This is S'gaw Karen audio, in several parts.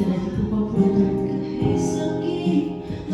ကစၢ်ယွၤဘျုးဖှိၣ် ပ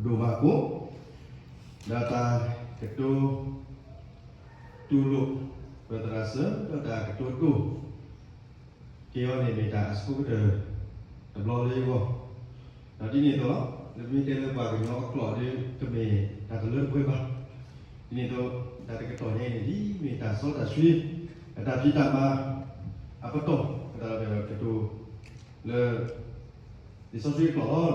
ဒိၣ်ဘၣ်ကိး ဒီးတၢ်ကတိၤ တူၢ်လိာ် ပသရၣ်စၢၤ ဒီးတၢ်ကတိၤဒိၣ် က့ၤအီၤန့ၣ် မ့ၢ်တၢ်အဆိကတၢၢ် တဘျီလၢယဂီၢ်, ဒီးဒ်န့ၣ်အသိးလီၤ. လၢပမ့ၢ်တဲလၢပှၤကညီအကျိာ်ဒီး တမ့ၢ်တၢ်တလၢတပှဲၤဘၣ်. ဒ်န့ၣ်အသိး တၢ်တကတီၢ်ညါအံၤန့ၣ် ဒ်မ့ၢ်တၢ်စီတၢ်ဆှံ အတၢ်ဖံးတၢ်မၤ အပတီၢ် အတၢ်ကတိၤ လၢ လံာ်စီဆှံအကျိာ်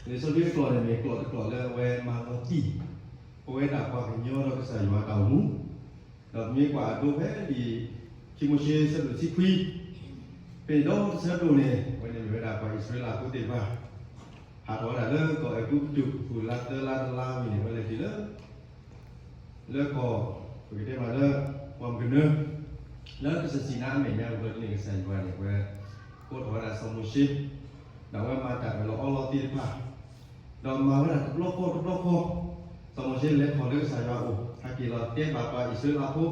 လီၤ. လံာ်စီဆှံအကျိာ်န့ၣ် မ့ၢ်ကျိာ်တကျိာ်လၢအဝဲမၤလီၤတံၢ် ပဝဲဒၣ်ပှၤကညီဒီးကစၢ်ယွၤအတၢ်အိၣ်မူ, ဒီးပမ့ၢ်ကွၢ်အဒိဖဲလံာ်ခံမိၤၡ့ ဆၢဒိၣ်တဆံခွံ ဖဲန့ၣ်ဒီးတဆၢဒိၣ်န့ၣ် အဝဲန့ၣ်မ့ၢ်ဝဲဒၣ်ပှၤအံၣ်စရ့လးဖိသ့ၣ်တဖၣ် ဟးထီၣ်ဝဲဒၣ်လၢကီၢ်အဲၤကူပတူး ပူၤလါသၢလါတလါဝံၤန့ၣ် အဝဲလဲၤတုၤလၢ လၢကီၢ် ပကတဲမးလၢ ပှၢ်မုၢ်ကနၢ လၢကစၢၢ်စံၤနါအမဲာ်ညါ ဝံၤဘျီဒ်န့ၣ် ကစၢ်ယွၤန့ၣ် အဝဲ ကိးထီၣ်ဝဲဒၣ်စီၤမိၤၡ့ ဒီးအဝဲမၤတၢ်အၢၣ်လီၤအီလီၤသ့ၣ်တဖၣ်, ဒီးမၤဝဲဒၣ်တဘျီဃီတဘျီဃီ, စီၤမိၤၡ့လဲၤထီၣ်လၢကစၢ်ယွၤအအိၣ် ဟဲက့ၤလီၤတဲဘၣ်ပှၤအံၣ်စရ့လးဖိ, ဒီးပှၤအံၣ်စရ့လးဖိစ့ၢ်ကီးန့ၣ် အၢၣ်လီၤတဘျီဃီ, ဒီးစီၤ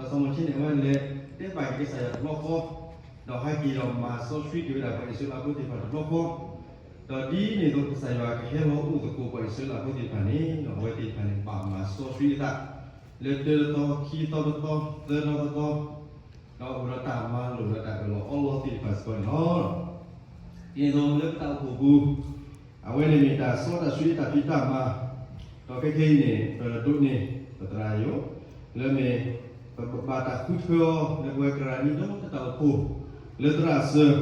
မိၤၡ့န့ၣ် အဝဲလဲၤတဲဘၣ်က့ၤကစၢ်ယွၤတဘျီဃီ, ဒီးဟဲက့ၤဒီးမၤစီဆှံက့ၤဝဲဒၣ်ပှၤအံၣ်စရ့လးဖိသ့ၣ်တဖၣ်တဘျီဃီ, ဒီးဒ်န့ၣ်အသိး ကစၢ်ယွၤကဟဲလီၤအိၣ်သကိးပှၤအံၣ်စရ့လးဖိသ့ၣ်တဖၣ်န့ၣ် ဒီးအဝဲသ့ၣ်တဖၣ်န့ၣ် ဘၣ်မၤစီဆှံအသး လၢတၢတသီ ခံသီတသီ သၢသီတသီ, ဒီးအိၣ်ဒီးတၢ်မၤလိာ်ဒီးတၢ်အၢၣ်လီၤအီလီၤသ့ၣ်တဖၣ်စ့ၢ်ကီးန့ၣ်လီၤ. ဒ်သိးလၢပတၢ်အိၣ်ဖှိၣ်ပူၤ, အဝဲန့ၣ်မ့ၢ်တၢ်စီတၢ်ဆှံတၢ်ဖံးတၢ်မၤ, ဒီးခဲခဲအံၤန့ၣ် ပဒိးန့ၢ်ပသရၣ်ယိၤ, လၢမ့ၢ် ပဘၣ်တၢ်ဃုထၢအီၤ လၢပဝဲကရၣ်နံဒီတၢ်အိၣ်ဖှိၣ် လၢသရၣ်စၢၤ,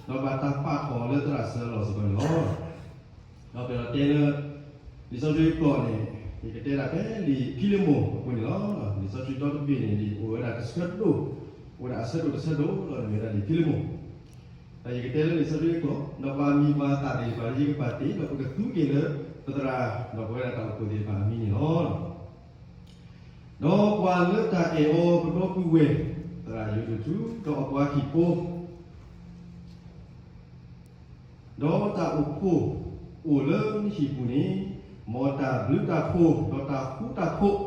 ဒီးဘၣ်တၢ်ပာ်ထီၣ်အီၤလၢသရၣ်စၢၤအလီၢ်စ့ၢ်ကီးန့ၣ်လီၤ. ဒီးပအဲၣ်ဒိးတဲလၢ လံာ်စီဆှံကျိာ်န့ၣ် ယကတဲဒၣ်ဖဲလံာ်ဖံလ့မိၣ်အပူၤန့ၣ်လီၤ. လံာ်စီဆှံဒီတဘ့ၣ်န့ၣ် ဒ်အိၣ်ဝဲဒၣ်တဆၢဒိၣ်, အိၣ်ဝဲဒၣ်အဆၢဒိၣ်တဆၢဒိၣ်လီၤန့ၣ် မ့ၢ်ဝဲဒၣ်လံာ်ဖံလ့မိၣ်. ဒီးယကတဲလၢလံာ်စီဆှံအကျိာ်, ဒီးပှၤမံၤပှၤသၣ်သ့ၣ်တဖၣ် ယကပာ်တ့ၢ် ဒီးပကသူက့ၤလၢ ပသရၣ် ဒီးပဝဲဒၣ်တၢ်အိၣ်ဖှိၣ်သ့ၣ်တဖၣ်အမံၤန့ၣ်လီၤ. ဒီးပှၤလၢတၢ်အဲၣ်အီၤပဒီပုၢ်ဝဲၢ် သရၣ်ယိၤတထူ ဒီးအပှၤဟံၣ်ဖိ ဒီးတၢ်အိၣ်ဖှိၣ်အိၣ်လၢနဟံၣ်ပူၤန့ၣ်, မ်တၢ်ဘျုးတၢ်ဖှိၣ် ဒီးတၢ်ဃူတၢ်ဖိး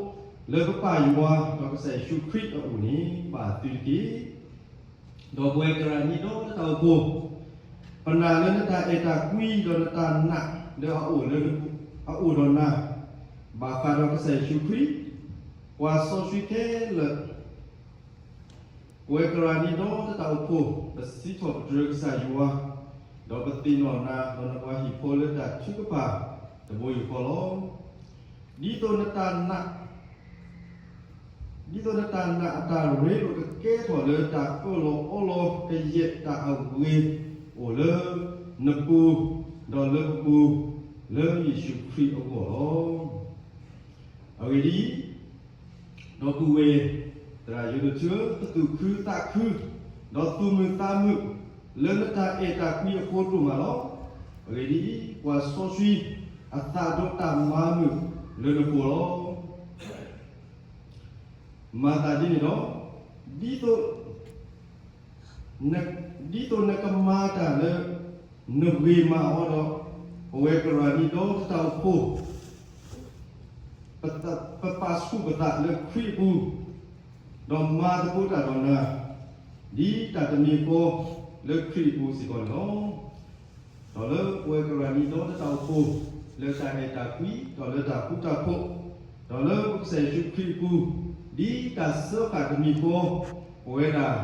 လၢပပၢ်ယွၤ ဒီးကစၢ်ယ့ၣ်ၡူးခရံာ်အအိၣ်န့ၣ် ဘၣ်သုတက့ၢ်. ဒီးပဝဲကရၣ်နံဒီတၢ်အိၣ်ဖှိၣ်, ပနာ်လၢနတၢ်အဲၣ်တၢ်ကွံ ဒီးနတၢ်နာ်လၢအအိၣ်လၢ အအိၣ်ဒီးနၤ, ဘၣ်ဃးဒီးကစၢ်ယ့ၣ်ၡူးခရံာ်, ပှၤစီဆှံခဲလၢာ် ပဝဲကရၣ်နံဒီတၢ်အိၣ်ဖှိၣ် ပစံးထီၣ်ပတြၢၤကစၢ်ယွၤ, ဒီးပသ့ၣ်နီၣ်နၤ ဒီးနပှၤဟံၣ်ဖိလၢတၢ်ထုကဖၣ်တဘိယူၢ်ဃီလီၤ. ဒ်သိးနတၢ်နာ် ဒ်သိးနတၢ်နာ်အတၢ်ရ့လိာ်ကကဲထီၣ်လၢတၢ်အၢၣ်လီၤအီလီၤကယဲၢ်တၢ်အဂ့ၤ အိၣ်လၢနပူၤ ဒီးလၢပပူၤ လၢယ့ၣ်ၡူးခရံာ်အဂီၢ်လီၤ. အဂ့ၢ်ဒ်အံၤ, ဒီပုၢ်ဝဲၢ် သရၣ်ယိၤတထူဧၢ, ပသူၣ်ခုသးခု ဒီးသူၣ်မုာ်သးမုာ် လၢနတၢ်အဲၣ်တၢ်ကွံအဃိဒိၣ်မးလီၤ. အဂ့ၢ်ဒ်အံၤ, ပှၤစီဆှံအသးဒီးတၢ်မၤမုာ်လၢနဃိလီၤ. မၤသးဒ်န့ၣ်ဒီး, ဒ်သိး ဒ်သိးနကမၤတၢ်လၢ နဂ့ၤမးအီၤဒီး, ပဝဲကရၣ်နံဒီတၢ်အိၣ်ဖှိၣ် ပပာ်ဆူၣ်ပသးလၢခရံာ်အပူၤ, ဒီးမၤသကိးတၢ်ဒီးနၤ ဒ်တၢ်တမံၤဃီလၢခရံာ်အပူၤစ့ၢ်ကီးန့ၣ်လီၤ. ဒီးလၢပဝဲကရၣ်နံဒီတၢ်အိၣ်ဖှိၣ် လၢတၢ်အဲၣ်တၢ်ကွံ ဒီးလၢတၢ်ဃူတၢ်ဖိး, ဒီးလၢပကစၢ်ယ့ၣ်ၡူးခရံာ်အပူၤ, ဒ်တၢ်စၢဃာ်တမံၤဃီ, ပဝဲဒၣ်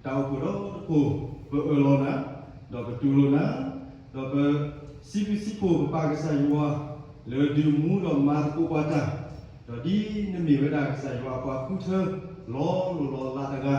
တၢ်အိၣ်ဖှိၣ်ဒီတဖှိၣ် ပအၢၣ်လီၤနၤ, ဒီးပတူၢ်လိာ်နၤ, ဒီးပစံးဘျုးစံးဖှိၣ်ပပၢ်ကစၢ်ယွၤ လၢဒုးမူဒီးမၤသကိးပှၤတၢ်, ဒီးဒ်နမ့ၢ်ဝဲဒၣ်ကစၢ်ယွၤအပှၤဃုထၢလီၤလိၢ်လီၤလးတဂ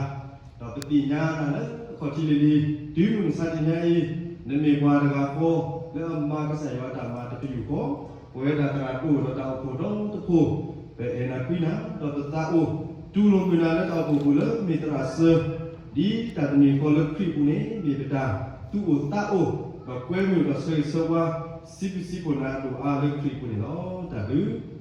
ၤ, ဒီးပသ့ၣ်ညါနၤလၢအခီၣ်ထံးလံၤလံၤ တုၤမုၢ်မဆါတနံၤအံၤ, နမ့ၢ်ပှၤတဂၤဃီ လၢအမၤကစၢ်ယွၤအတၢ်မၤတပယူာ်ဃီ, ပဝဲဒၣ်သရၣ်ဒိၣ်ဒီးတၢ်အိၣ်ဖှိၣ်ဒီတဖှိၣ်, ပအဲၣ်နၤကွံနၤ, ဒီးပသးအိၣ်တူၢ်လိာ်မုာ်နၤလၢတၢ်အိၣ်ဖှိၣ်ပူၤလၢမ့ၢ်သရၣ်စၢၤ, ဒ်တၢ်တမံၤဃီလၢခရံာ်အပူၤန့ၣ် မ့ၢ်ပတၢ်သူၣ်အိၣ်သးအိၣ်, ဒီးကွဲမုာ်ဒီးဆၢဂ့ၤဆၢဝါ, စံးဘျုးစံးဖှိၣ်နၤဒိၣ်အါလၢခရံာ်အပူၤန့ၣ်လီၤ. တၢ်ဘျုး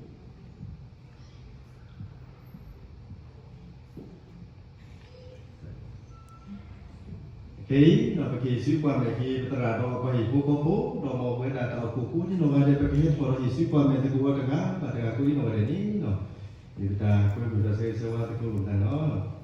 ခဲအံၤ ပကဟ့ၣ်စုကွၢ်မဲာ်က့ၤ ပသရၣ်ဒီးပှၤဟံၣ်ဖိဃီဖိ, ဒီးမ်ပဝဲဒၣ်တၢ်အိၣ်ဖှိၣ်ကိးနီၢ်ဂၤဒဲး ပကဟဲထီၣ်ဒီးဟ့ၣ်စုကွၢ်မဲာ်သကိးအီၤတဂၤဘၣ်တဂၤကိးနီၢ်ဂၤဒဲးန့ၣ်လီၤ. မ့ၢ်ပတၢ်ကွဲမုာ်ဒီးဆၢဂ့ၤဆၢဝါသကိးလိာ်သးန့ၣ်လီၤ.